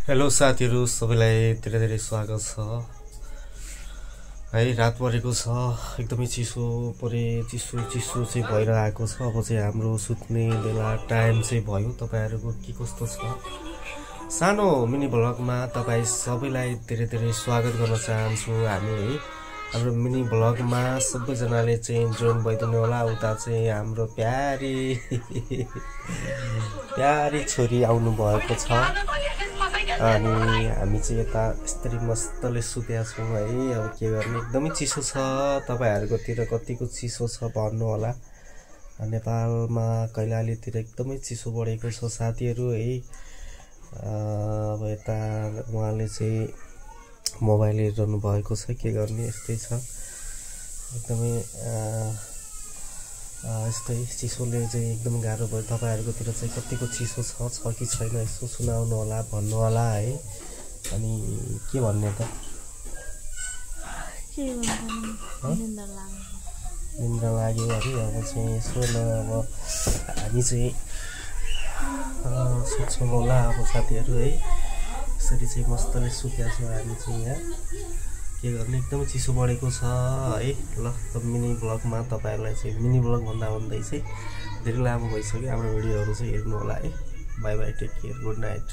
Hello साथीहरु सबैलाई धेरै धेरै स्वागत छ है। रात परेको छ, एकदमै चिसो चिसो चाहिँ भइरहेको छ। अब चाहिँ हाम्रो सुत्ने बेला टाइम चाहिँ भयो। तपाईहरुको के कस्तो छ? सानो मिनी भ्लगमा तपाई सबैलाई धेरै धेरै स्वागत गर्न चाहन्छु हामी है। हाम्रो मिनी भ्लगमा सबैजनाले चाहिँ जोइन भइदिनु होला। उता चाहिँ हाम्रो प्यारी छोरी आउनु भएको छ अनि हामी चाहिँ यता यस्तरी मस्तले सुतेका छौं है। अब के गर्ने, एकदमै चिसो छ। तपाईहरुकोतिर कतिको चिसो छ भन्नु होला। नेपालमा कैलालीतिर एकदमै चिसो बढेको छ साथीहरु है। अब यता उहाँले चाहिँ मोबाइल हेरिरहनु भएको छ, के गर्ने, यस्तै छ एकदमै यस्तै चिसोले चाहिँ एकदम गाह्रो भयो। तपाईहरुकोतिर चाहिँ कतिको चिसो छ कि छैन यसो सुनाउनु होला, भन्नु होला है। अनि के भन्ने त, निन्द्रा लाग्यो अरे। अब चाहिँ यसो न, अब हामी चाहिँ सुत्छौँ होला अब साथीहरु है। यसरी चाहिँ मस्तले सुतेका छौँ हामी चाहिँ यहाँ। के गर्ने, एकदमै चिसो बढेको छ है। ल मिनी भ्लगमा तपाईहरुलाई चाहिँ मिनी भ्लग भन्दै चाहिँ धेरै लामो भइसक्यो। हाम्रो भिडियोहरु चाहिँ हेर्नु होला है। Bye bye, take care, good night.